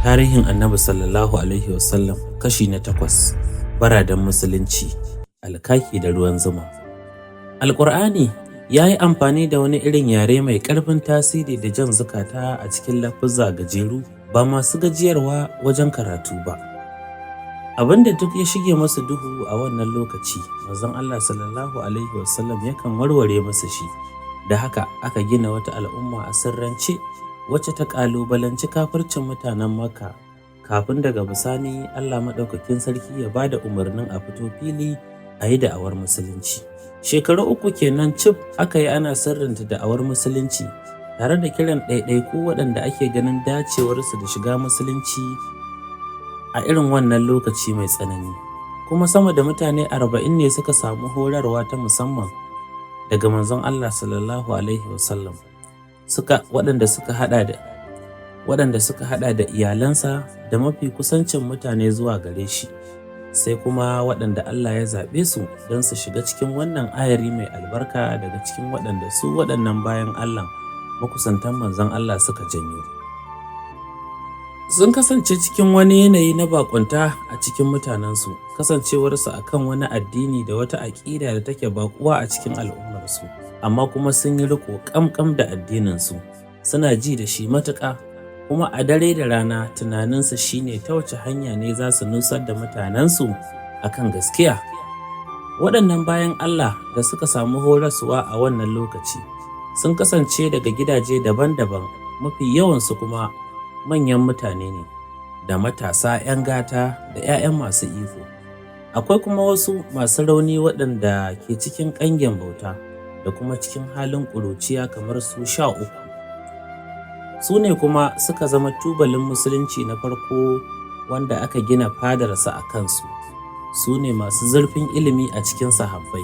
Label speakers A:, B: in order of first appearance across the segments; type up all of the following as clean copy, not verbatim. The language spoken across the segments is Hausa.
A: Tarihin Annabi Sallallahu Alaihi Wasallam kashi na 8, Baraden Musulunci, Alkaki da Ruwan Zuma. Alƙur'ani ya yi amfani da wani irin yare mai ƙarfin tasiri da jan zukata a cikin lafuzza gajeru ba masu gajiyarwa wajen karatu ba. Abin da duk ya shige masu duhu a wannan lokaci, Manzon Allah Sallallahu Alaihi Wasallam yakan warware masu shi, da haka aka gina wata al'umma a sirrance wacce ta ƙalubalanci kafircin mutanen Makka kafin daga bisani Allah Maɗaukakin Sarki ya ba da umarnin a fito fili a yi da'awar Musulunci. Shekaru 3 kenan cif aka yi ana sirrinta da'awar Musulunci tare da kiran ɗaiɗaiku waɗanda ake ganin dacewarsu da shiga Musulunci a irin wannan lokaci mai tsanani. Kuma sama da mutane 40 ne suka samu horarwa ta musamman daga Manzon Allah Sallallahu Alaihi Wasallam. Waɗanda suka haɗa da iyalansa da mafi kusancin mutane zuwa gare shi, sai kuma waɗanda Allah ya zaɓe su don su shiga cikin wannan ayari mai albarka daga cikin waɗanda su waɗannan bayan Allah makusantan Manzon Allah suka janyo. Sun kasance cikin wani yanayi na baƙunta a cikin mutanensu, kasancewarsu a kan wani addini da wata aƙida da take baƙuwa a cikin al'ummarsu, amma kuma sun yi riƙo ƙamƙam da addininsu, suna ji da shi matuƙa, kuma a dare da rana tunaninsu shine ta wace hanya ne za su nusar da mutanensu a kan gaskiya. Waɗannan bayan Allah da suka samu horaswa a wannan lokaci sun kasance daga gidaje daban-daban, mafi yawansu kuma manyan mutane ne, da matasa 'yan gata da 'ya'yan masu iko. Akwai kuma wasu masu rauni waɗanda ke cikin ƙangin bauta da kuma cikin halin ƙuruciya kamar su 13. Su ne kuma suka zama tubalin Musulunci na farko wanda aka gina fadarsa a kansu. Su ne masu zurfin ilimi a cikin sahabbai,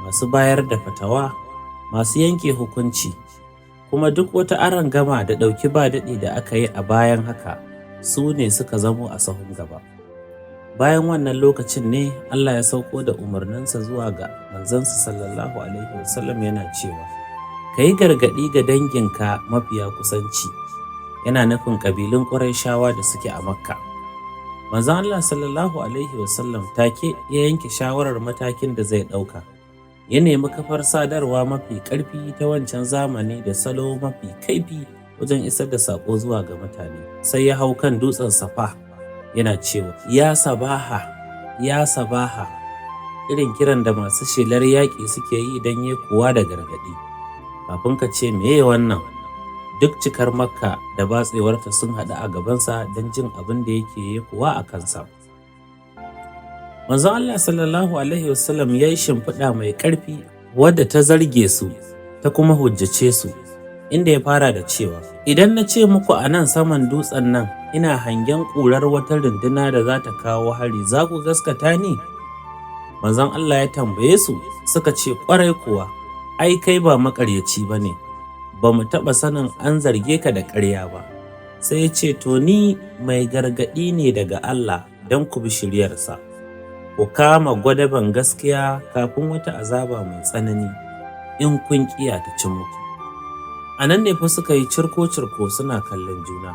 A: masu bayar da fatawa, masu yanke hukunci, kuma duk wata arangama da ɗauki ba daɗi da aka yi a bayan haka, su ne suka zamo a sahun gaba. Bayan wannan lokacin ne Allah ya sauko da umarninsa zuwa ga Manzansa Sallallahu Alaihi Wasallam yana cewa, "Ka yi gargaɗi ga danginka mafiya kusanci," yana nufin ƙabilun Ƙurayshawa da suke a Makka. Manzon Allah Sallallahu Alaihi Wasallam take ya yanke shawarar matakin da zai ɗauka. Ya nemi kafar sadarwa mafi ƙarfi ta wancan zamani da salo mafi kaifi wajen isar da saƙo zuwa ga mutane. Sai ya hau kan dutsen Safa yana cewa, "Ya sabaha, ya sabaha," irin kiran da masu shelar yaƙi suke yi don yekuwa da gargaɗi. Kafin ka ce meye wannan, duk cikar Makka da batsewarta sun haɗu a gabansa don jin abin da yake yekuwa a kansa. Manzon Allah Sallallahu Alaihi Wasallam ya yi shimfiɗa mai ƙarfi wadda ta zarge su ta kuma hujjace su, inda ya fara da cewa, "Idan na ce muku a nan saman dutsen nan ina hangen ƙurar wata runduna da za ta kawo hari, za ku gaskata ni?" Manzon Allah ya tambaye su, suka ce, "Ƙwarai kuwa, ai kai ba maƙaryaci ba ne, ba mu taɓa sanin an zarge ka da ƙarya ba." Sai ya ce, "To, ni mai gargaɗi ne daga Allah don ku bi shiryarsa. Ku kama gwadaben gaskiya kafin wata azaba mai tsanani in kun ƙiya ta ci muku." A nan ne fa suka yi cirko-cirko suna kallon juna.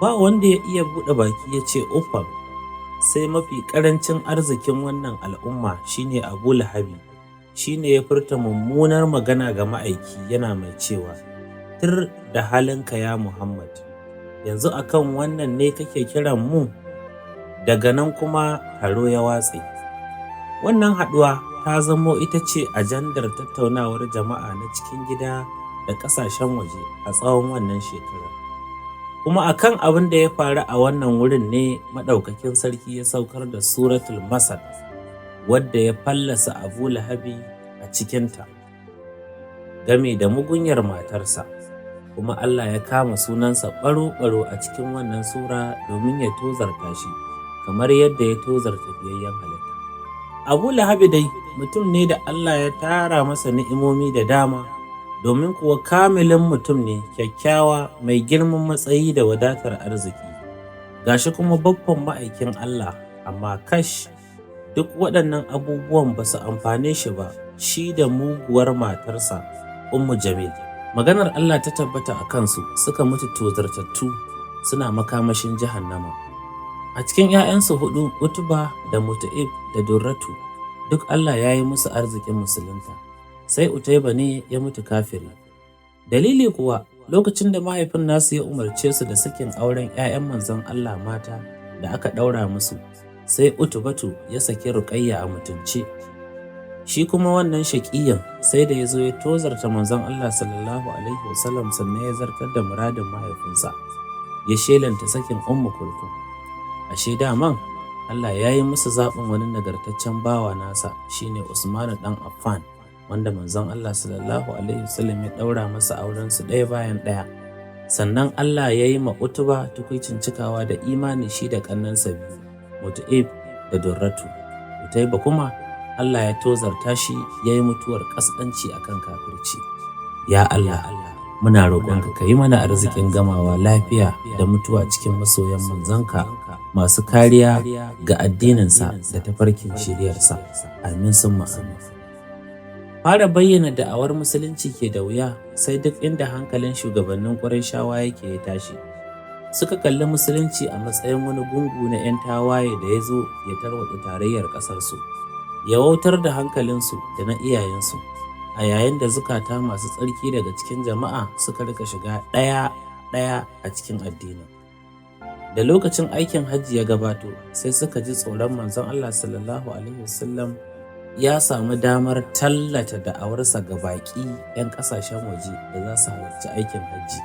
A: Ba wanda ya iya buɗe baki ya ce uffam, sai mafi ƙarancin arzikin wannan al'umma, shine Abu Lahabi, shi ne ya furta mummunar magana ga ma'aiki yana mai cewa, "Tir da halinka ya Muhammad, yanzu akan wannan ne kake kiran mu?" Daga nan kuma taro ya watse. Wannan haɗuwa ta zamo ita ce ajandar tattaunawar jama'a na cikin gida da ƙasashen waje a tsawon wannan shekarar. Kuma akan abin da ya faru a wannan wurin ne Maɗaukakin Sarki ya saukar da Suratul Masad, wadda ya fallasa Abu Lahabi a cikinta, game da mugunyar matarsa, kuma Allah ya kama sunansa ɓaro-ɓaro a cikin wannan sura domin ya tozarta shi, kamar yadda ya tozarta fiyayyen halitta. Abu Lahabi dai mutum ne da Allah ya tara masa ni'imomi da dama, domin kuwa kamilin mutum ne, kyakkyawa, mai girman matsayi da wadatar arziki. Gashi kuma baffan ma'aikin Allah, amma kash, duk waɗannan abubuwan ba su amfane shi ba, shi da muguwar matarsa Ummu Jamil. Maganar Allah ta tabbata a kansu, suka mutu tozartattu. suna makamashin jahannama. A cikin ‘ya'yansu huɗu, Utuba da Mutu'ib da Durratu, duk Allah ya yi musu arzikin musulunta, sai Utaiba ne ya mutu kafiri. Dalili kuwa, lokacin da mahaifin nasu ya umarce su da sakin auren ‘ya'yan manzon Allah mata da aka ɗaura musu, sai Utubatu ya saki Ruƙayya a mutunce. Shi kuma wannan shaƙiyan sai da ya zo ya tozarta manzon Allah sallallahu alaihi wasallam, sannan ya zartar da muradin mahaifinsa, ya shelanta sakin Ummu Kulthum. Ashe daman Allah ya yi musu zaɓin wani nagartaccen bawa nasa, shine Usmanu ɗan Affan, wanda manzon Allah sallallahu alaihi wasallam ya ɗaura masa auren su ɗaya bayan ɗaya. Sannan Allah ya yi ma Utuba tukuicin cikawa da imani, shi da ƙannensa biyu, Mutu'ib da Durratu. Utaiba kuma Allah ya tozarta shi, ya yi mutuwar ƙasƙanci akan kafirci. Ya Allah, muna roƙonka ka yi mana arzikin gamawa lafiya da mutuwa cikin masoyan manzanka masu kariya ga addininsa da tafarkin shiriyarsa. Amin summa amin. Fara bayyana da'awar musulunci ke da wuya, sai duk inda hankalin shugabannin Qurayshawa yake ya tashi. Suka kalli musulunci a matsayin wani gungu na 'yan tawaye da ya zo ya tarwatsa tarayyar ƙasarsu, ya wautar da hankalinsu da na iyayensu, a yayin da zukata masu tsarki daga cikin jama'a suka rika shiga ɗaya ɗaya a cikin addinin. Da lokacin aikin hajji ya gabato, sai suka ji tsoron manzon Allah sallallahu alaihi wasallam ya samu damar tallata da'awarsa ga baƙi 'yan ƙasashen waje da za su halarci aikin hajji.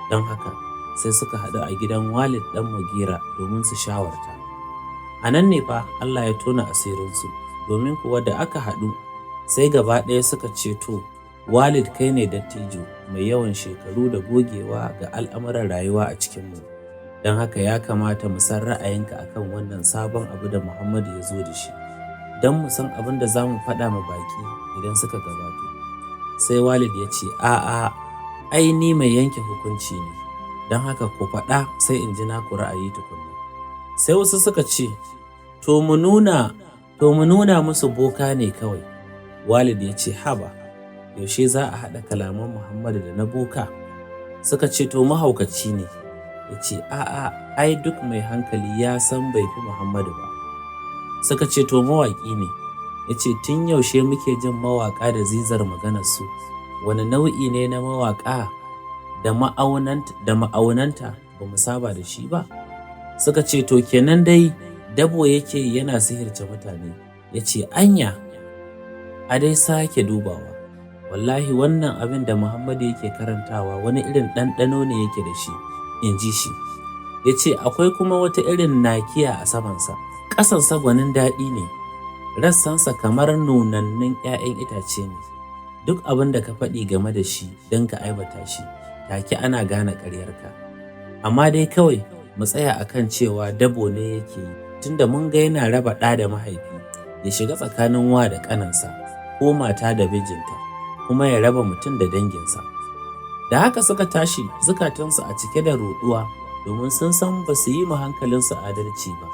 A: Don haka sai suka haɗu a gidan Walid ɗan Mugira domin su shawarta. A nan ne fa Allah ya tona asirinsu, domin kuwa da aka haɗu sai gaba ɗaya suka ce, "To, Walid, kai ne dattijo mai yawan shekaru da gogewa ga al'amuran rayuwa a cikinmu. Don haka ya kamata mu san ra'ayinka akan wannan sabon abu da Muhammadu ya zo da shi, don mu san abin da za mu faɗa ma baƙi idan suka gabato." Sai Walid ya ce, "A'a, ai ni mai yanke hukunci ne, don haka ku faɗa sai in ji naku ra'ayi tukunna." Sai wasu suka ce, To mu nuna musu boka ne kawai." Walid ya ce, "Haba, yaushe za a haɗa kalaman Muhammadu da na boka?" Suka ce, "To mahaukaci ne." Ya ce, "A'a, ai duk mai hankali ya san bai fi Muhammadu ba." Suka ce, "To mawaƙi ne." Ya ce, "Tun yaushe muke jin mawaƙa da zizar maganarsu? Wani nau'i ne na mawaƙa da ma'aunanta ba mu saba da shi ba?" Suka ce, "To kenan dai dabo yake yana sihirce mutane." Ya ce, "Anya, a dai sake dubawa. Wallahi wannan abin da Muhammadu yake karantawa wani irin ɗanɗano ne yake da shi," in ji shi. Ya ce, "Akwai kuma wata irin nakiya a samansa. Ƙasansa gwanin daɗi ne, rassansa kamar nunannun 'ya'yan itace ne. Duk abin da ka faɗi game da shi don ka aibata shi, take ana gane ƙaryarka. Amma dai kawai mu tsaya akan cewa dabo ne yake yi, tunda mun ga yana raba ɗa da mahaifi, ya shiga tsakanin wa da ƙaninsa, ko mata da mijinta, kuma ya raba mutum da danginsa." Da haka suka tashi zukatansu a cike da ruɗuwa, domin sun san ba su yi ma hankalinsu adalci ba.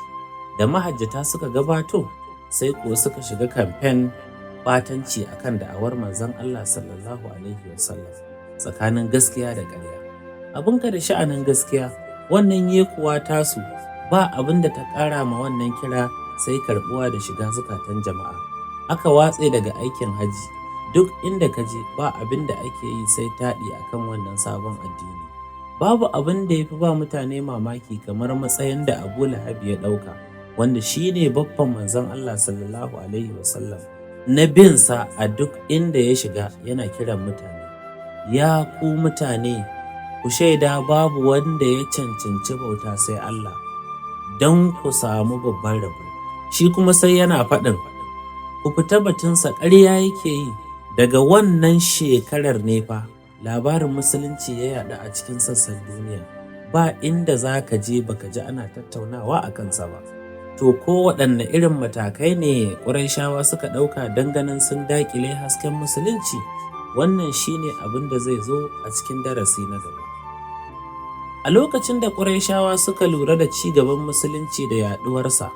A: Da mahajjata suka gabato, sai kuwa suka shiga kamfen ɓatanci akan da'awar manzon Allah sallallahu alaihi wasallam tsakanin gaskiya da ƙarya. Abinka da sha'anin gaskiya, wannan yekuwa tasu ba abin da ta ƙara ma wannan kira sai karɓuwa da shiga zukatan jama'a. Aka watse daga aikin hajji, duk inda ka je ba abin da ake yi sai taɗi akan wannan sabon addini. Babu abin da ya fi ba mutane mamaki kamar matsayin da Abu Lahab ya ɗauka, wanda shi ne baffan manzon Allah sallallahu alaihi wasallam, na bin sa a duk inda ya shiga yana kiran mutane. "Ya ku mutane, ku shaida babu wanda ya cancanci bauta sai Allah, don ku samu babban rabo." Shi kuma sai yana faɗin, "Ku fita batunsa, ƙarya yake yi." Daga wannan shekarar ne fa labarin musulunci ya yaɗu a cikin sassan duniya. Ba inda za ka je baka ji ana tattaunawa a kansa ba. To ko waɗanne irin matakai ne Qurayshawa suka ɗauka don ganin sun daƙile hasken musulunci? Wannan shine abin da zai zo a cikin darasi na gaba. A lokacin da Qurayshawa suka lura da ci gaban musulunci da yaɗuwarsa,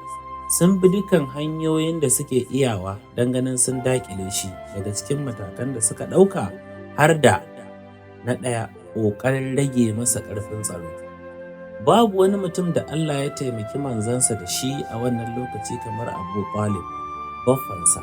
A: sun bi dukkan hanyoyin da suke iyawa don ganin sun daƙile shi. Daga cikin matakan da suka ɗauka har da: na ɗaya, ƙoƙarin rage masa ƙarfin tsaro. Babu wani mutum da Allah ya taimaki manzansa da shi a wannan lokaci kamar Abu Talib, baffansa.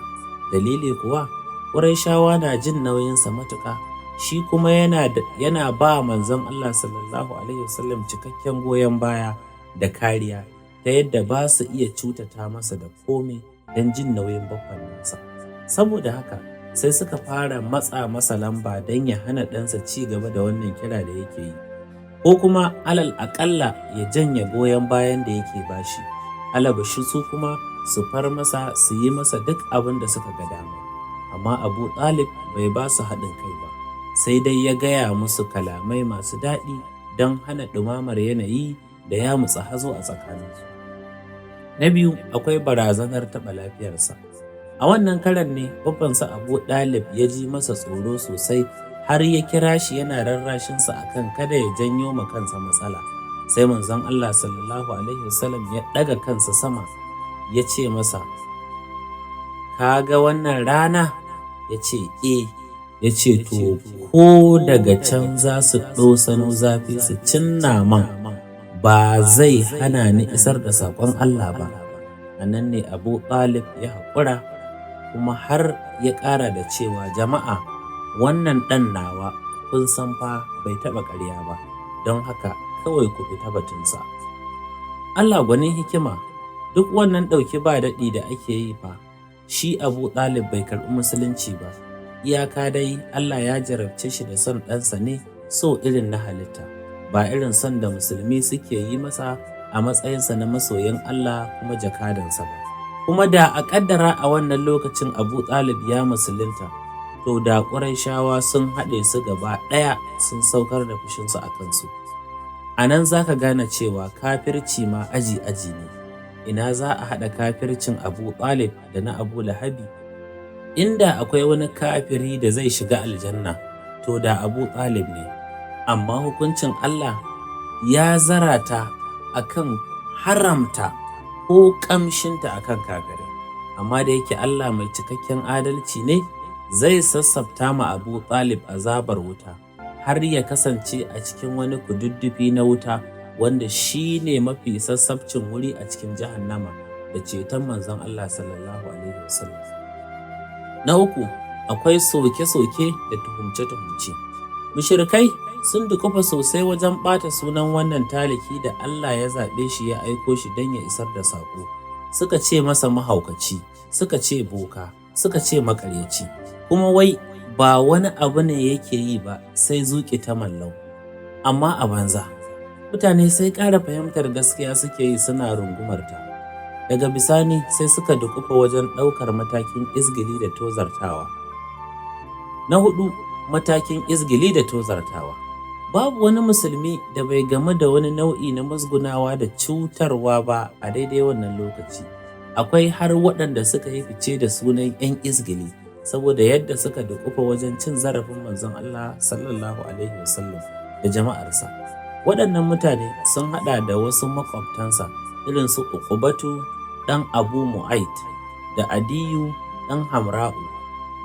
A: Dalili kuwa, Qurayshawa na jin nauyinsa matuƙa, shi kuma yana ba manzon Allah sallallahu alaihi wasallam cikakken goyon baya da kariya, ta yadda ba su iya cutata masa da komai don jin nauyin baffan nasa. Saboda haka, sai suka fara matsa masa lamba don ya hana ɗansa ci gaba da wannan kira da yake yi, ko kuma alal aƙalla ya janye goyon bayan da yake bashi, alabashi su kuma su far masa su yi masa duk abin da suka ga dama. Amma Abu Talib bai ba su haɗin kai ba, sai dai ya gaya musu kalamai masu daɗi don hana ɗumamar yanayi da ya mutsa hazo a tsakaninsu. Na biyu, akwai barazanar taɓa lafiyarsa. A wannan karan ne baffansa Abu Talib ya ji masa tsoro sosai har ya kira shi yana rarrashinsa akan kada ya janyo ma kansa matsala. Sai manzon Allah sallallahu alaihi wasallam ya ɗaga kansa sama ya ce masa, "Ka ga wannan rana?" Ya ce, "E." Ya ce, "To ko daga can za su ɗosano zafi su cinna man, ba zai hana ni isar da saƙon Allah ba." A nan ne Abu Talib ya haƙura, kuma har ya ƙara da cewa, "Jama'a, wannan ɗan nawa kun san fa bai taɓa ƙarya ba, don haka kawai ku fita batunsa." Allah gwanin hikima, duk wannan ɗauki ba daɗi da ake yi fa, shi Abu Talib bai karɓi musulunci ba, iyaka dai Allah ya jarabce shi da son ɗansa ne, so irin na halitta, ba irin son da musulmi suke yi masa a matsayinsa na masoyin Allah kuma jakadansa ba. Kuma da a ƙaddara a wannan lokacin Abu Talib ya musulunta, to da Qurayshawa sun haɗe su gaba ɗaya sun saukar da fushinsu a kansu. A nan za ka gane cewa kafirci ma aji-aji ne. Ina za a haɗa kafircin Abu Talib da na Abu Lahabi? Inda akwai wani kafiri da zai shiga aljanna, to da Abu Talib ne. Amma hukuncin Allah ya zarata akan haramta ko ƙamshinta akan kafirai. Amma da yake Allah mai cikakken adalci ne, zai sassabta ma Abu Talib azabar wuta har ya kasance a cikin wani kududdufi na wuta wanda shi ne mafi sassabcin wuri a cikin jahannama, da ceton manzon Allah sallallahu alaihi wasallam. Na uku, akwai soke-soke da tuhumce-tuhumce. Mushrikai sun dukufa sosai wajen ɓata sunan wannan taliki da Allah ya zaɓe shi ya aiko shi don ya isar da saƙo. Suka ce masa mahaukaci, suka ce boka, suka ce maƙaryaci, kuma wai ba wani abu ne yake yi ba sai zuƙi ta mallau. Amma a banza, mutane sai ƙara fahimtar gaskiya suke yi suna rungumarta. Daga bisani sai suka dukufa wajen ɗaukar matakin izgili da tozartawa. Na hudu, matakin izgili da tozartawa. Babu wani musulmi da bai gamu da wani nau'i na musgunawa da cutarwa ba a daidai wannan lokaci. Akwai har waɗanda suka yi fice da sunan 'yan izgili saboda yadda suka dukufa wajen cin zarafin manzon Allah sallallahu alaihi wasallam da jama'arsa. Waɗannan mutane sun haɗa da wasu maƙwabtansa irin su Uqbatu ɗan Abu Mu'ait da Adiyu ɗan Hamra'u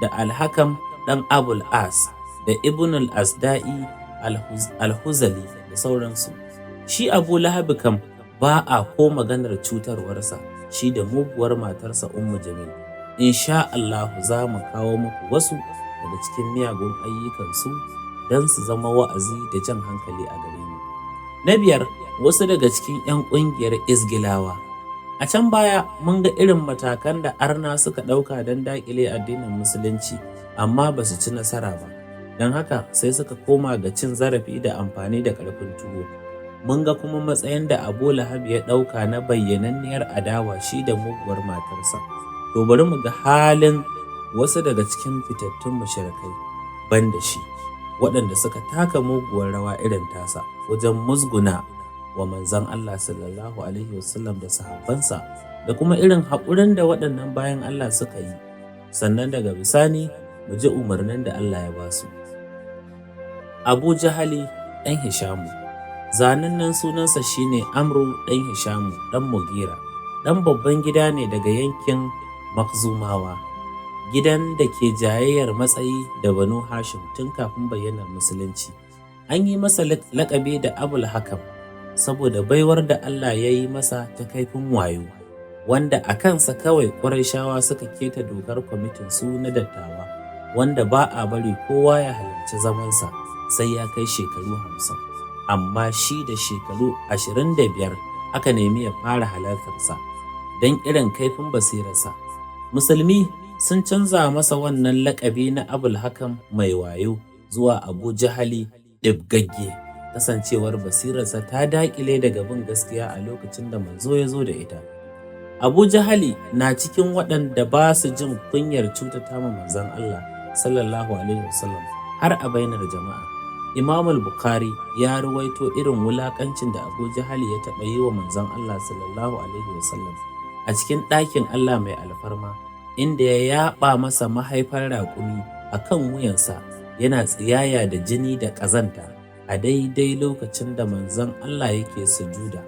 A: da Alhakam ɗan Abul As da Ibn al-Asda'i Al-Huzali da sauransu. Shi Abu Lahab kam ba a ko maganar cutarwarsa, shi da muguwar matarsa Ummu Jamil. Insha Allahu za mu kawo muku wasu daga cikin miyagun ayyukansu don su zama wa'azi da jan hankali a gare mu. Na biyar, wasu daga cikin 'yan ƙungiyar Izgilawa. A can baya mun ga irin matakan da arna suka ɗauka don daƙile addinin Musulunci, amma ba su ci nasara ba. Don haka sai suka koma ga cin zarafi da amfani da ƙarfin tuwo. Mun ga kuma matsayin da Abu Lahab ya ɗauka na bayyananniyar adawa shi da muguwar matarsa. To bari mu ga halin wasu daga cikin fitattun mushrikai ban da shi, waɗanda suka taka muguwar rawa irin tasa wajen musguna wa manzon Allah sallallahu alaihi wasallam da sahabbansa, da kuma irin haƙurin da waɗannan bayan Allah suka yi. Sannan daga bisani mu ji umarnin da Allah ya ba su. Abu Jahali ɗan Hishamu. Zanannen sunansa shine Amru ɗan Hishamu ɗan Mugira, ɗan babban gida ne daga yankin Makhzumawa, gidan da ke jayayyar matsayi da Banu Hashim tun kafin bayyanar Musulunci. An yi masa laƙabi da Abul Hakam saboda baiwar da Allah ya yi masa ta kaifin wayo, wanda a kansa kawai Qurayshawa suka keta dokar kwamitin su na dattawa, wanda ba a bari kowa ya halarci zamansa sai ya kai shekaru 50. Amma shi da shekaru 25 aka nemi ya fara halartarsa don irin kaifin basirarsa. Musulmi sun canza masa wannan laƙabi na Abul Hakam mai wayo zuwa Abu Jahali ɗibgagge, kasancewar basirarsa ta daƙile daga bin gaskiya a lokacin da manzo ya zo da ita. Abu Jahali na cikin waɗanda ba su jin kunyar cutata ma manzon Allah sallallahu alaihi wasallam har a bainar jama'a. Imam Bukhari ya ruwaito irin wulaƙancin da Abu Jahali ya taɓa yi wa manzon Allah sallallahu alaihi wasallam a cikin ɗakin Allah mai alfarma, inda ya yaɓa masa mahaifar raƙumi a kan wuyansa yana tsiyaya da jini da ƙazanta a daidai lokacin da manzon Allah yake sujuda.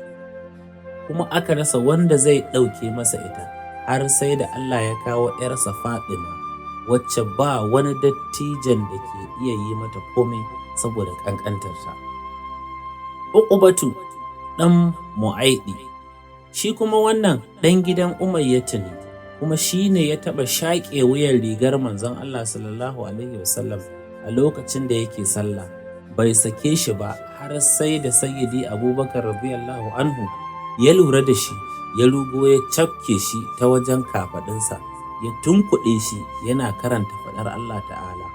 A: Kuma aka rasa wanda zai ɗauke masa ita har sai da Allah ya kawo ‘yarsa Fatima, wacce ba wani dattijon da ke iya yi mata komai saboda ƙanƙantarta. Uqbatu ɗan Mu'aiɗi, shi kuma wannan ɗan gidan Umayyatu ne, kuma shi ne ya taɓa shaƙe wuyan rigar manzon Allah sallallahu alaihi wasallam a lokacin da yake sallah. Bai sake shi ba har sai da Sayyidi Abubakar radiyallahu anhu ya lura da shi, ya rugo ya cafke shi ta wajen kafaɗinsa, ya tunkuɗe shi yana karanta faɗar Allah ta'ala: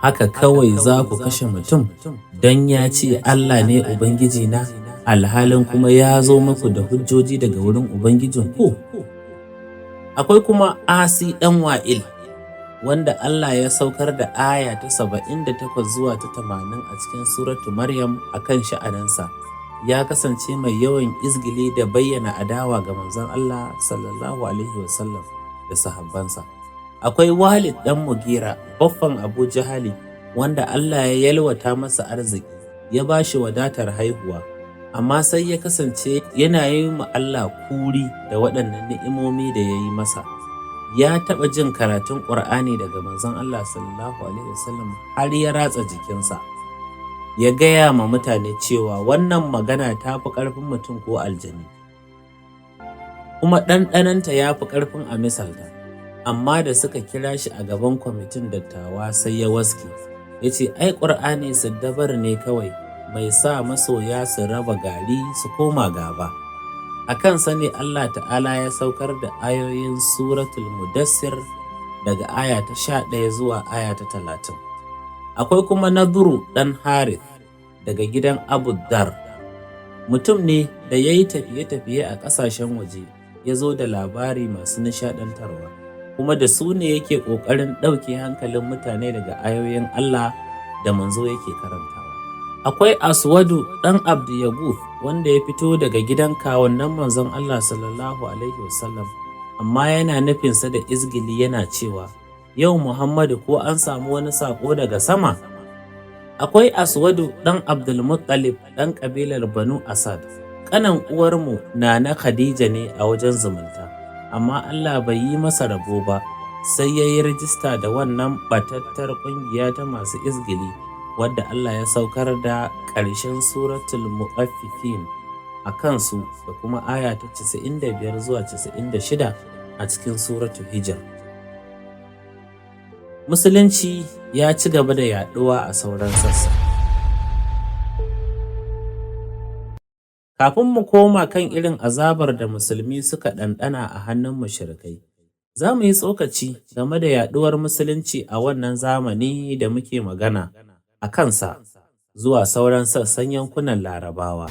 A: "Haka kawai za ku kashe mutum don ya ce Allah ne Ubangiji na, alhalin kuma ya zo muku da hujjoji daga wurin Ubangijin ku." Akwai kuma Asi ɗan Wa'il, wanda Allah ya saukar da aya ta 78 zuwa ta 80 a cikin suratu Maryam a kan sha'aninsa. Ya kasance mai yawan izgili da bayyana adawa ga manzon Allah sallallahu alaihi wasallam da sahabbansa. Akwai Walid ɗan Mugira, baffan Abu Jahali, wanda Allah ya yalwata masa arziki, ya ba shi wadatar haihuwa, amma sai ya kasance yana yi ma Allah kuri da waɗannan ni'imomi da ya yi masa. Ya taɓa jin karatun Ƙur'ani daga manzon Allah sallallahu alaihi wasallam har ya ratsa jikinsa. Ya gaya ma mutane cewa wannan magana ta fi ƙarfin mutum ko aljani, kuma ɗanɗanonta ya fi ƙarfin a misalta. Amma da suka kira shi a gaban kwamitin dattawa sai ya waske, ya ce ai Ƙur'ani siddabar ne kawai mai sa masoya su raba gari su koma gaba. A kansa ne Allah ta'ala ya saukar da ayoyin suratul Mudassir daga aya ta 11 zuwa aya ta 30. Akwai kuma Nadru ɗan Harith daga gidan Abu Dar, mutum ne da ya yi tafiye-tafiye a ƙasashen waje, ya zo da labari masu nishaɗantarwa, kuma da su ne yake ƙoƙarin ɗauke hankalin mutane daga ayoyin Allah da manzo yake karantawa. Akwai Aswadu ɗan Abdu Yaguth, wanda ya fito daga gidan kawunnan manzon Allah sallallahu alaihi wasallam, amma yana nufinsa da izgili yana cewa, "Yau Muhammadu ko an samu wani saƙo daga sama?" Akwai Aswadu ɗan Abdulmuttalib ɗan ƙabilar Banu Asad, ƙanan uwarmu Nana Khadija ne a wajen zumunta, amma Allah bai yi masa rabo ba, sai ya yi rajista da wannan ɓatattar ƙungiya ta masu izgili, wadda Allah ya saukar da ƙarshen suratul Mutaffifin a kansu da kuma aya ta 95 zuwa 96 a cikin suratul Hijr. Musulunci ya ci gaba da yaɗuwa a sauran sassa. Kafin mu koma kan irin azabar da musulmi suka ɗanɗana a hannun mushrikai, za mu yi tsokaci game da yaɗuwar musulunci a wannan zamani da muke magana a kansa zuwa sauran sassan yankunan Larabawa.